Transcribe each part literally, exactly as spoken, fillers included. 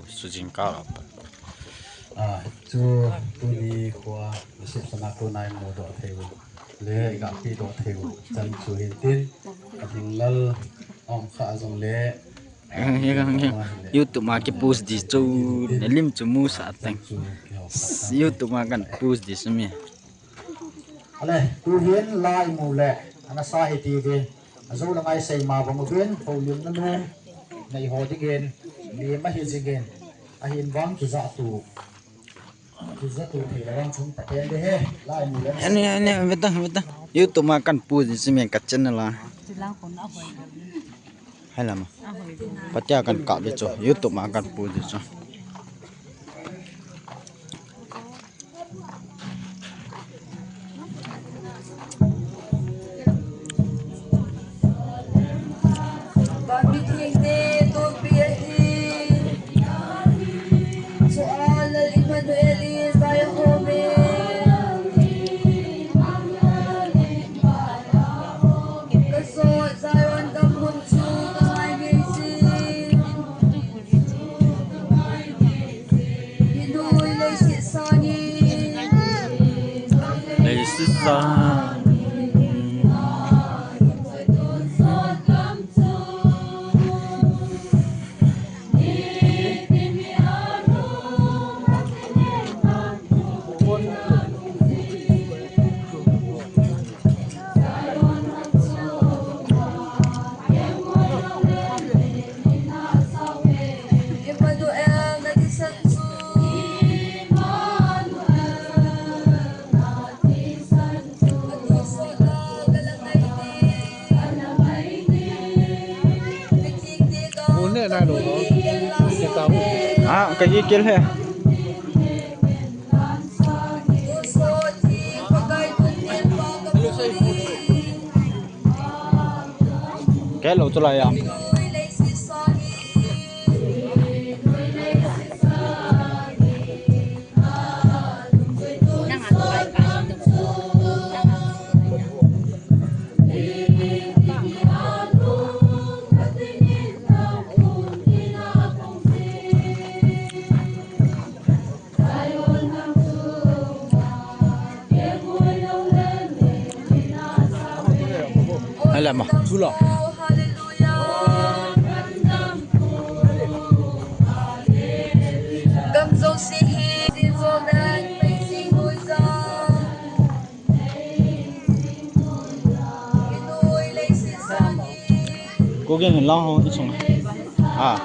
Sujing ka apa. A, chu tuni khua nasep sana ko nai mu doh thei u le ga pi doh thei u chan chu hin tin, a ding lal om kha jong le YouTube ma ki post di chu, ne lim chu mu sa teng. YouTube ma kan post di sumi. Ale, tu hin lai mu le, ana sa hi ti ve. Ajo la ngai sei ma bang uvin, ho lim na nu, nei ho dingin, lim ahi jingin, ahin vang kija tu. Kija tu thei la vang chung ta pen de he, lai mu le. Ani, ani, veta, veta. YouTube ma kan post di sumi ka channel a. Hai lama. Patia kan ka di chu, YouTube ma kan post di chu. Ah, ka ye kel he. Kei lo chu lai a. Alama. Chula. Ko gen hin lang ho i chung. Ah.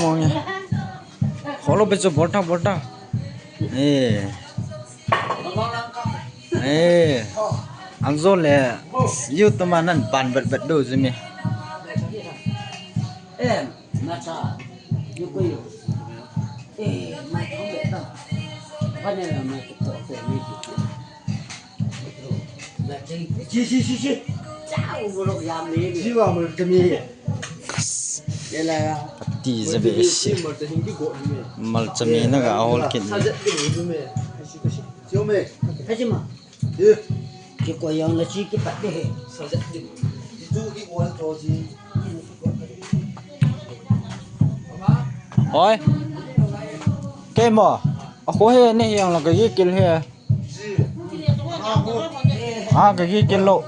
Mong e. Kholo pe chu bol thang, bol thang. Eh. Eh. Anjo le. YouTube ma nan ban bet bet do jimi. Eh, mata. Yu ko yu. Eh, mata bet ta. Bane la mai ko ko mi. Chi, chi, chi, chi. Chao, mo lo yam le. Chi wa mo tami. Ye la ya. Ati je be si. Mo ta hin ki go ni me. Mal chami na ga hol kin. Sa je ni me. Chi me. Ka chi ma. Ye. Ki ko yang la chi ki pat de he. Sa je ni. Ki tu ki go to chi. Oi. Kei mo. A ko he ne yang la ka ye kil he. Ah, ka ki kilo.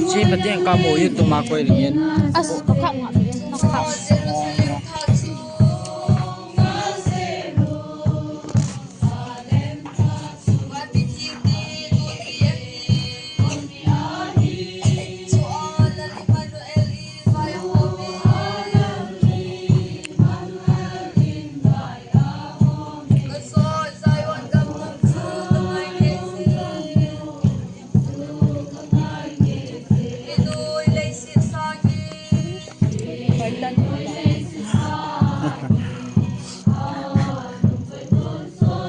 Chi Pathen ka mo YouTube ma koi ringin. As, ka khap nga, ka khap.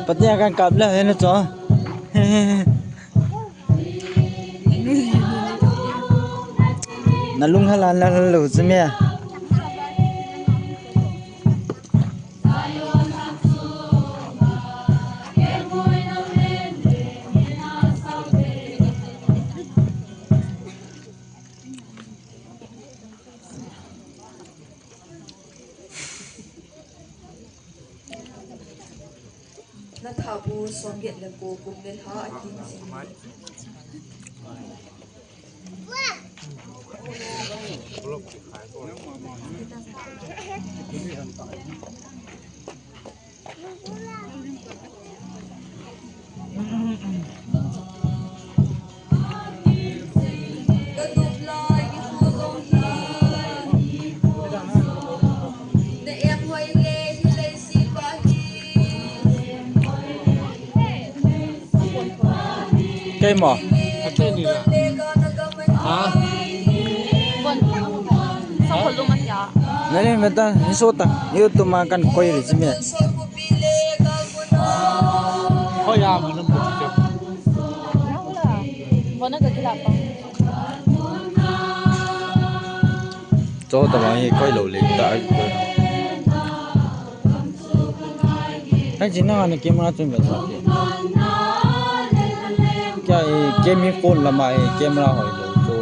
Pathen kan kap le hena cho. Na lung hala na hal lo chu me. Na thabu somget le ko kum le lha a kin si. Kei mo? Kei ni la. Ha? Nani meta ni sota. YouTube ma kan koi ri si me. Koi ya mo na mo. Cho ta bang hi koi lo le ta ai koi. Hai jin na ni camera chun be sa ke. Kya e, camera phone lama e, camera hoi lo cho.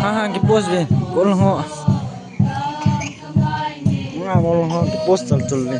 Ha ha, ki post ve. Kol ho. Nga kol ho ki post chal chal ve.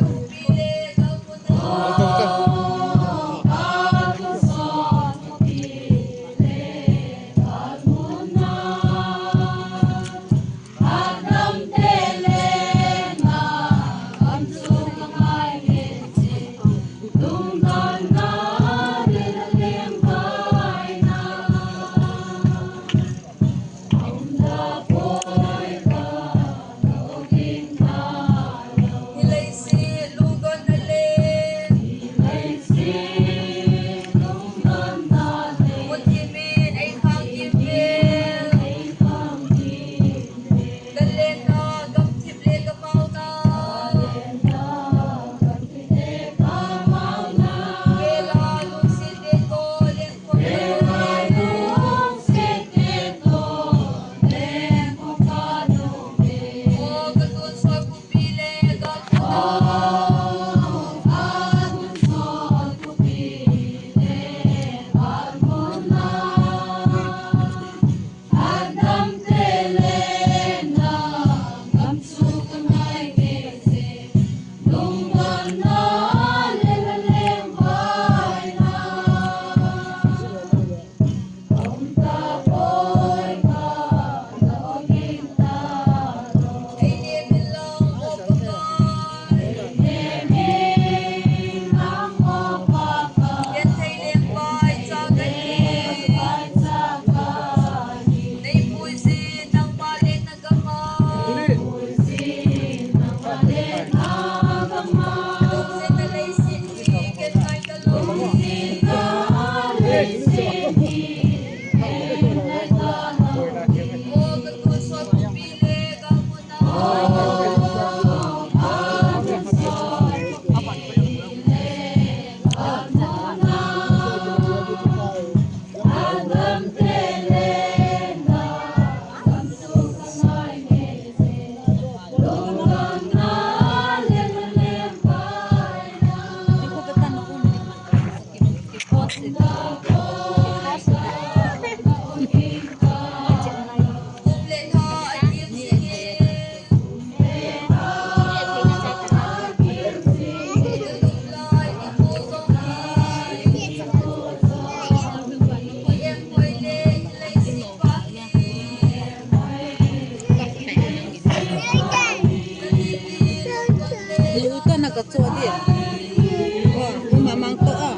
Cho di. Oh, um, mamang to, oh.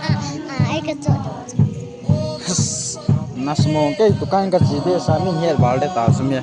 Ah, ah, ai ka cho. Nasmo kei dukan ka chi de sa mi hel bal de ta sum ye.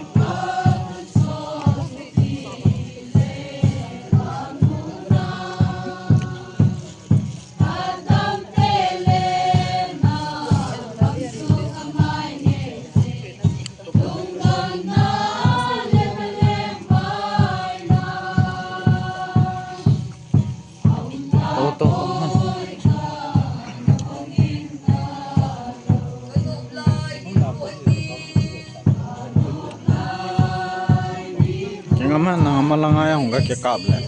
Kengam han nang ama langa jong kakap le.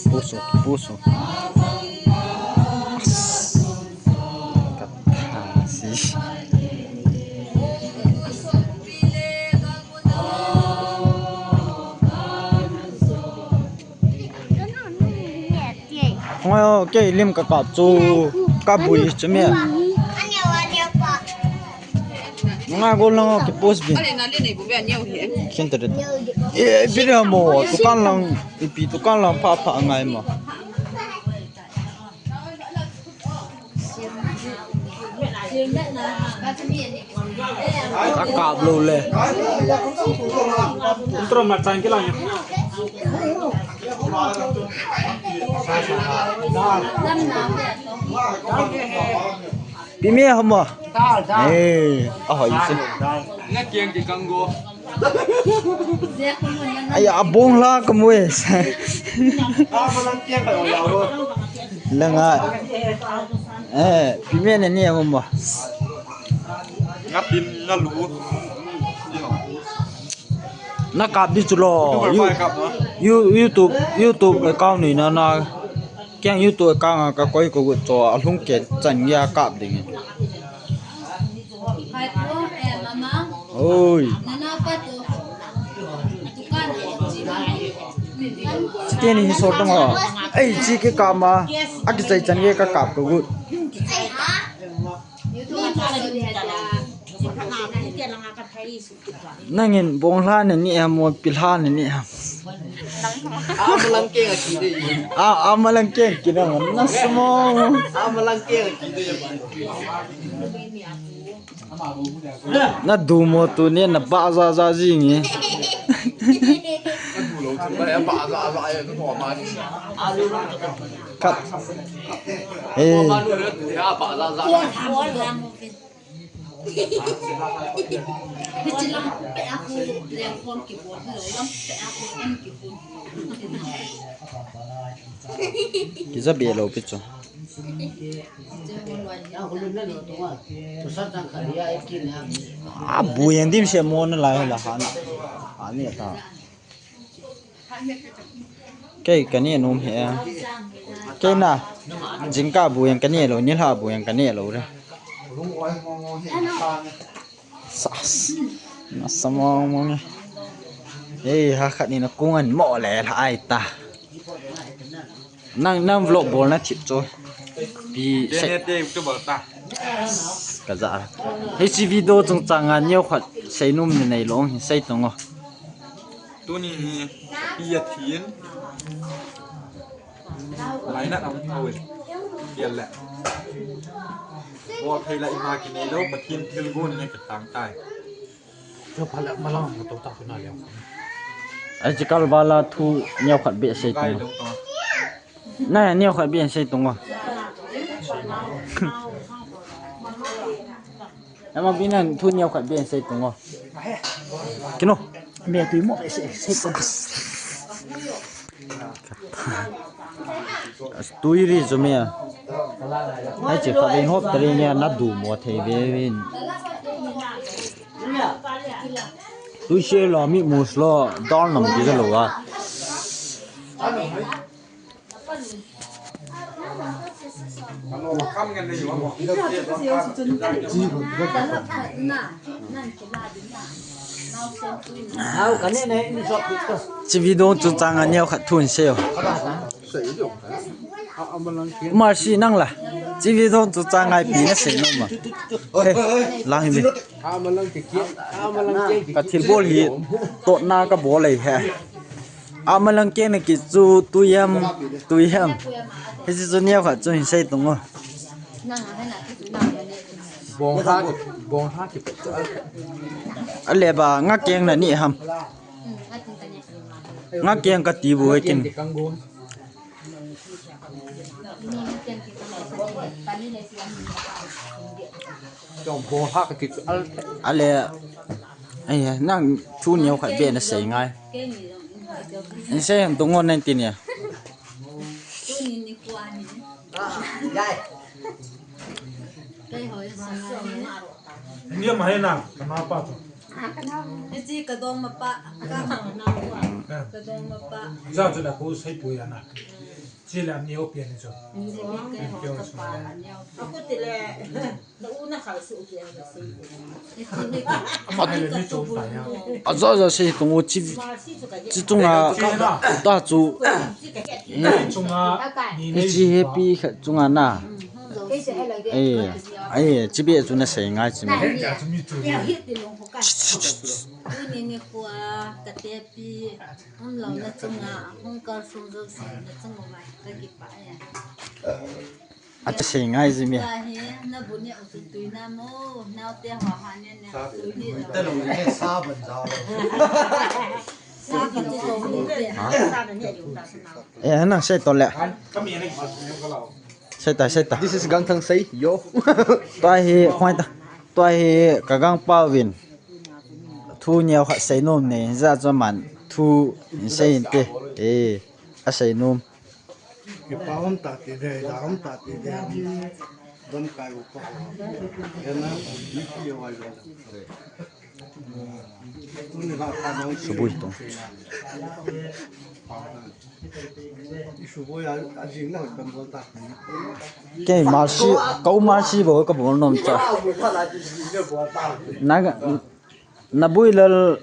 Puso, puso. Katasi. Ngoi o, kei lim kakap chu, kabui chu me. Nga go lang o, ki post bin. Khin ta de ta. E, bi de mo, dukan lang, ipi dukan lang pha pha ngai mo. Kakap lou le. Intro ma chang kilang. Pi me hamo. Eh, ahoi si. Nga kiang ki kang go. Aya, abong la kamu e. Langa. Eh, pi me ne ni hamo. Nga pin na lu. Nakap di chu lo. You, YouTube, YouTube account ni na na. Kiang YouTube account a kakoi kagot chu alhung kei chan geiya kap ding. Oi. Chiteni hi sot tang o. Ei, chi kikap ma. Akichai chan geiya kakap kagot. Nangin bong hla nani ham, mo pi hla nani ham. Amalang keng aki de. A, amalang keng kina mo. Nasmo. Amalang keng aki de. Nadu mo tuni nabah ja ja ji nge. Kat. Eh. Kija be lou pi chu. A bu yang dim se mo na lai la ha na. Ani ta. Kei kani nom he. Kei na. Jingkah bu yang kani lou, nilhah bu yang kani lou re. Sas. Nasmo mo nge. Ei, ha khat ni na kung an mo le la ai ta. Nang, nang vlog bol na thip chu. Pi se. Kaja. Hiche video chungchang a neokhat seinom nei lou hi sei tong o. Tuni hi pi a thin. Lainat a um tho in. Pial le. Bol thei la ima kinei lou, Pathen thilgon in kitang tai. Ai, chikal vala thu neokhat be sei tong o. Na, neokhat be sei tong o. Ama bina thu neokhat be sei tong o. Kino. Me tui mo sei, sei tong. Tui ri chu me a. Ai, chi khat in hop tari nge nadu mo thei ve vin. Tui se la mi mus lo dal nam ki lo a. Chi video chungchang a neokhat thu in sei o. Mercy nang la. Chi video chu cha ngai pi na sei nom a. He, lang hi mi. Ka thilbol hi totna ka bol ahi he. Amalang keng na kichu tui ham, tui ham. Hiche chu neo khat chu hin sei tung o. Bong ha, bong ha ki. Ale ba nga keng na ni ham. Nga keng ka ti bu he kin. Chong bong ha ka kichu al. Ale. Ai, nang thu neo khat be na sei ngai. Ni sei ham tu ngon nang tin ya. Ni ma he na, ka ma pa tu. Ni chi ka dong ma pa, ka, ka dong ma pa. Cha chu na ko sei pu ya na. Chi la ni o pian ni chu. Ni o ka pa ni o. Aku ti le. Ajo ajo sei tung u chi, chi chunga ta chu. Hiche happy khat chunga na. Eh, eh, chi be chu na sei ngai chi me. Ni ni kua ka te pi. Hung lo na chunga, hung kal sung jo sei na chunga ka kipa ya. Acha sei ngai ji mi. Ka hi, na bu ne u chu tui na mo, nau te ho ha ne ne tui ni lo. Te lo ne sa ban ja lo. Sa ka ti lo ni te. Ha? Sa na ne u ta sa na. Eh, na sei to le. Sei ta, sei ta. This is Gangthang sei, yo. Tua hi, khoi ta. Tua hi, ka gangpa uvin. Thu neo khat sei nom ne, ja chu man. Thu in sei in te. Eh, a sei nom. Kipa um ta ti de, da um ta ti de. Dam kai u pa. Ena, ni ki yo ai lo. Tuni ha ka nang subui tong. I subui a, a jing na dam bol ta. Kei Mercy, kau Mercy bo ka bol nom cha. Na, na bui lal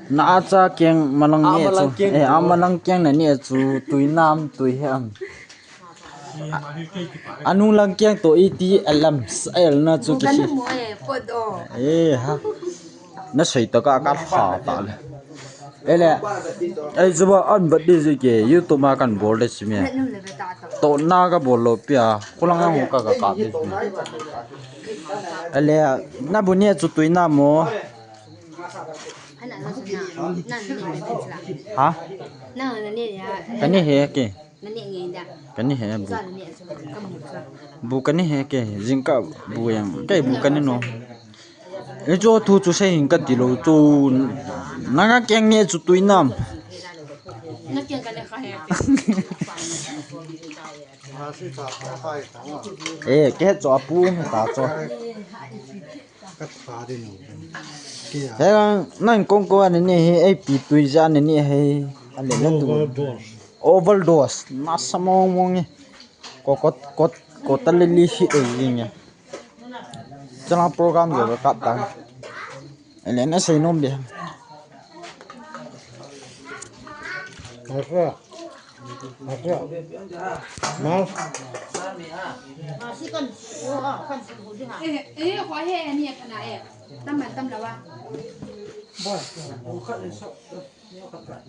Na acha keng malang ni chu. Eh, amalang keng na ni chu tui nam tui ham. Anu lang keng to iti alam el na chu kisi. Eh, ha. Na sei to ka ka pha ta le. Ele. Ei, chuba an bat di ji ke YouTube ma kan bol de si me. To na ka bol lo pia. Kulang ang ka ka ka di si me. Ele, na bu ni chu tui nam mo. Ha? Kani he ke. Kani he bu. Bu kani he ke. Jingkah bu yang. Kei bu kani no. Ijo thu chu sei hin kati lo chu. Nanga keng nge chu tui nam. Na keng kani kha he. Eh, ke cho apu ta cho. Ka pha de no. Ke ya. He nang kong ko ani ni he, ei pi tui ja ani ni he. Ani na tu. Overdose. Overdose. Na sa mong mong ni. Ko, ko, ko, ko ta le li hi e yin ya. Chala program jo ka ta. Ele na sei nom be. Asa. Asa. Mas.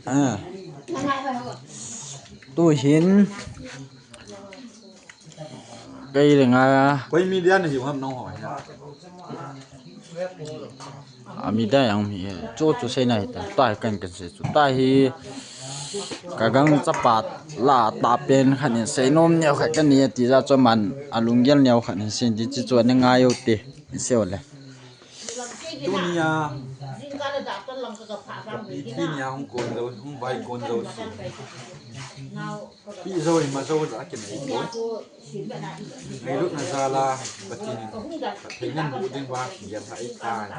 Ah. Tu hin. Kei le nga. Koi media na hiu ham nong ho ya. A media yang mi he. Cho cho sei na hita. Tai kan kan sei chu. Tai hi. Ka gang chapa la ta pen khan in sei nom neo khat kan ni ti ja cho man. A lunggel neo khat in sei ti chi cho ni ngai u ti. Sei le. Tunia, ipi nia hung kon jo, hung vai kon jo si. Pi jo ima jo ja kinei kon. Ngailutna jal a, Pathen in, Pathen in bu ding va, ya tha i tai.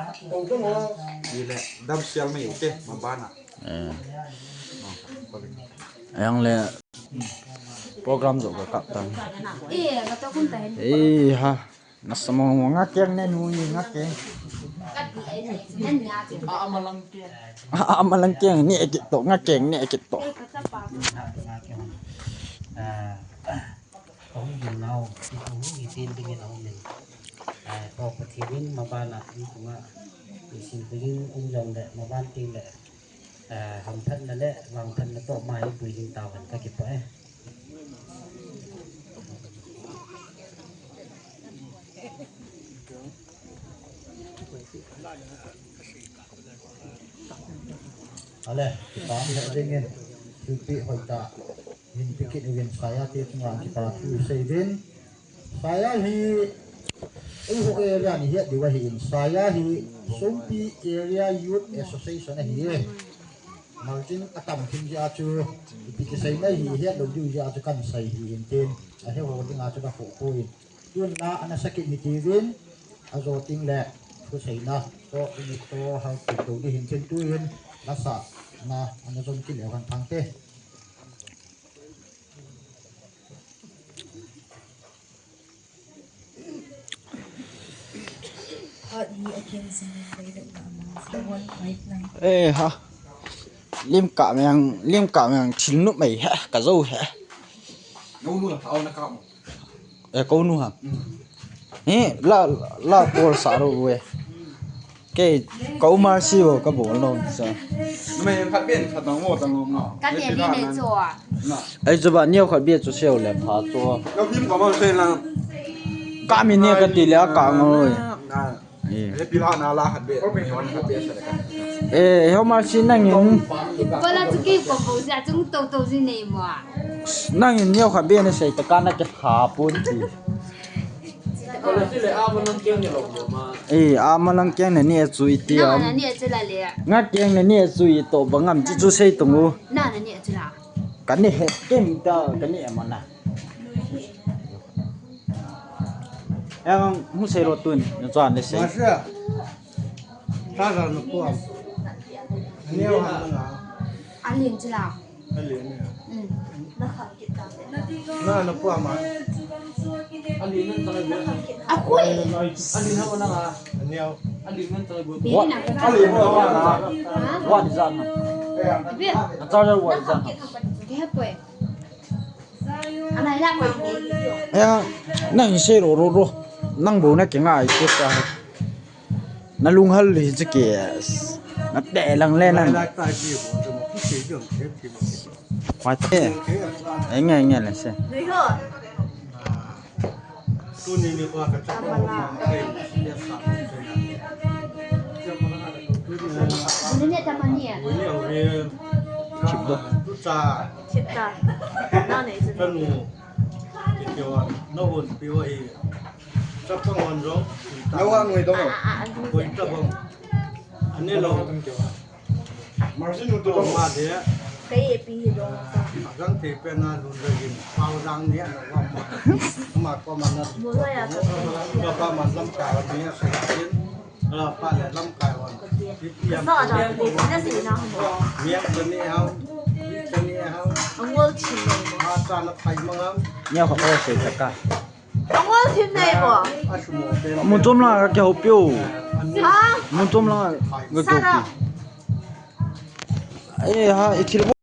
Ile, dam sial mai u te, mabana. Eh. Ayang le, program jo ka kap tan. Eh, ha. Nasa mo mo nga keng ne nu nga keng. A, amalang keng. A, amalang keng ni ekit to, nga keng ni ekit to. Ipu hi tin dingin aumin. Eh, Pu Pathen in maban a ipu nga isin dingin um jongle maban tengle, eh, hamphatna le vangphatna toh ma ipui ding tahen kakipah e. Ale, kipah lheh dingin, thilpeh hoitah hin pekit uvin, Saya te chunga kipathu isei uvin. Saya hi, eiho area ni het diu ahin, Saya hi Songpi Area Youth Association ahi e. Margin atam khin jeh a chu, ipi kiseina hi het lou diu jeh a chu kahin sei hi intin, ahe ho dinga chu kakhoh poi. Tun la ana sakit hitiuvin, ajo tengle thuseina toh, ini toh, hal kit lou ding hin tin tuin, lasahna ana jon kit leu hen phante. Eh ha. Lim kah meng, lim kah meng thil nuh mai he, ka jou he. Nau nu la, tao na ka mo. Eh, kou nu ham? Hi, la, la, call sa ro e. Kei, kou Mercy bo, ka bol lou sa. Numei khat ben khat dang mo dang mo. Ka ne bi ne cho a. Ai chu ba, neo khat bia chu seo le pha chu. Ka phim ka ma se la. Ka mi ne ka ti le a ka ngol. Eh. Eh, pi la na la khat be. Ni wan khat be sa le ka. Eh, ho Mercy nangin. Ko la chu ki ko bo ja chung to to ji nei mo. Nangin neo khat be ne sei ta ka na ke kha pon ti. Ko la si le a ma nang keng ne lo mo ma. Eh, a ma nang keng ne ni chu i ti am. Na ni chu la le. Nga keng ne ni chu i to ba ngam chi chu sei tung u. Na na ni chu la. Ka ni he keng ta ka ni ma na. Em, hung sei ro tun, na chuan le sei. Masha. Ta ra na puam. Neo ha na. Alin chila. Alin ne. Mm. Na na puam ma. Alin nan ta le. A koi. Alin ha na. Neo. Alin nan ta le. What? Alin ha na. Ha? What is that? Bia. Na ta le what is that? Ke ha koi. Aya, nang sei ro ro ro. Nang bo na ke ngai te ka. Na lung hal li che ke. Na te lang le nang. Wa te. Ai ngai ngai le se. Tuni ni kwa ka cha. Chip do. Chip ta. Na nei chu. Kanu. Kitiwa. Na hon piwa hi. Chapang hon jong. Na wa noi dong. Koi ta bang. Ane lo. Margin u to ma de. Kai e pi hi dong. Agang te pe na lun de gin. Pau dang ni na wa ma. Ma ko ma na. Mo la ya ka. Ka pa ma lam ka ni sa. Angol chin nei mo. Nia kho ko sei ta ka. Angol chin nei mo. Mun chom la ka ke ho pio. Ha? Mun chom la ka ke ho pio. Eh ha, i thil